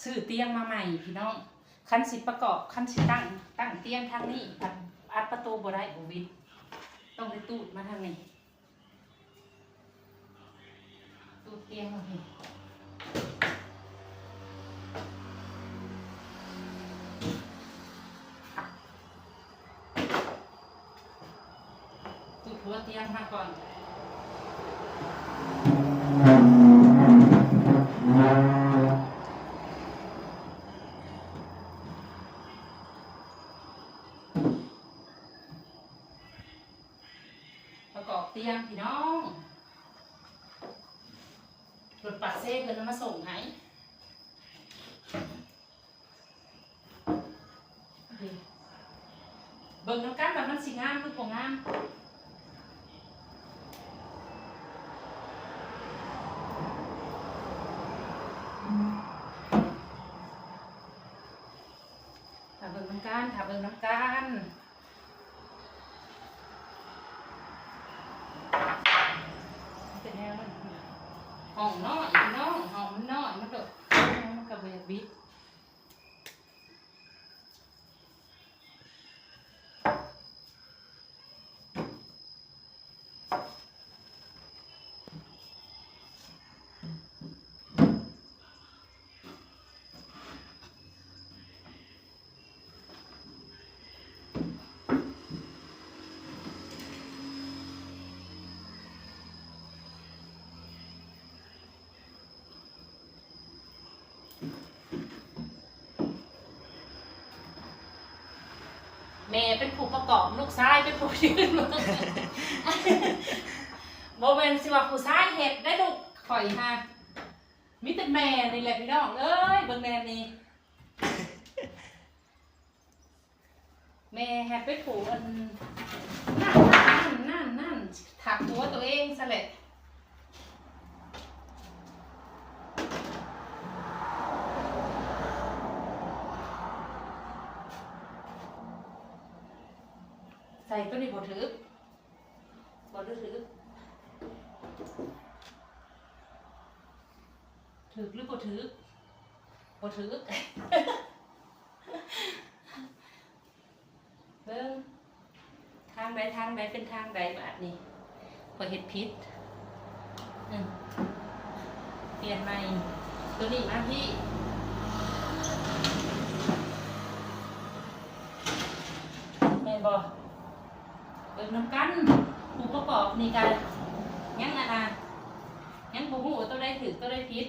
ຊື້ຕຽງມາໃໝ່ພີ່ນ້ອງ. ຄັນຊິປະກອບ ຄັນຊິຕັ້ງ ຕັ້ງຕຽງທາງນີ້ ອັດ ອັດປະຕູບໍ່ໄດ້ ບໍ່ວິດ ຕ້ອງໄດ້ຕູດມາທາງນີ້. ຕູດຕຽງມາພີ້ ຕູດຫົວຕຽງມາກ່ອນ. ປະກອບຕຽງພີ່ນ້ອງ ລົດປາກເຊເພິ່ນເອົາມາສົ່ງໃຫ້. ເບິ່ງນຳກັນວ່າມັນຊິງາມຫຼືບໍ່ງາມ. ຖ້າເບິ່ງນຳກັນ ຖ້າເບິ່ງນຳກັນ. ເປັນແນວນັ້ນ ຫ້ອງນ້ອຍພີ່ນ້ອງ ຫ້ອງມັນນ້ອຍ ມັນກໍ ມັນກໍບໍ່ຢາກບິດ. ແມ່ເປັນຜູ້ປະກອບ ລູກຊາຍເປັນຜູ້ຢືນເບິ່ງ. ບໍ່ແມ່ນຊິວ່າຜູ້ຊາຍເຮັດໄດ້ລູກຂ້ອຍຫາ ມີແຕ່ແມ່ນີ້ແຫຼະພີ່ນ້ອງເອີຍ ເບິ່ງແນ່ນີ້. ແມ່ໃຫ້ໄປປູອັນນັ້ນ ນັ້ນ ນັ້ນ ນັ້ນ ຖັກຫົວໂຕເອງຊະແຫຼະ. ໃສ່ໂຕນີ້ບໍ່ຖືກ ບໍ່ຖືກ ຖືກຫຼືບໍ່ຖືກ? ບໍ່ຖືກ. ເບິ່ງ ທາງໃດ ທາງໃດ ເປັນທາງໃດບາດນີ້? ຂ້ອຍເຮັດຜິດ. ອືມ ປ່ຽນໃໝ່ ໂຕນີ້ມາພີ້ ແມ່ນບໍ່? ເບິ່ງນຳກັນ ຜູ້ປະກອບນີ້ກະຍັງ ອັນນ່າ ຍັງບໍ່ຮູ້ວ່າໂຕໃດຖືກ ໂຕໃດຜິດ.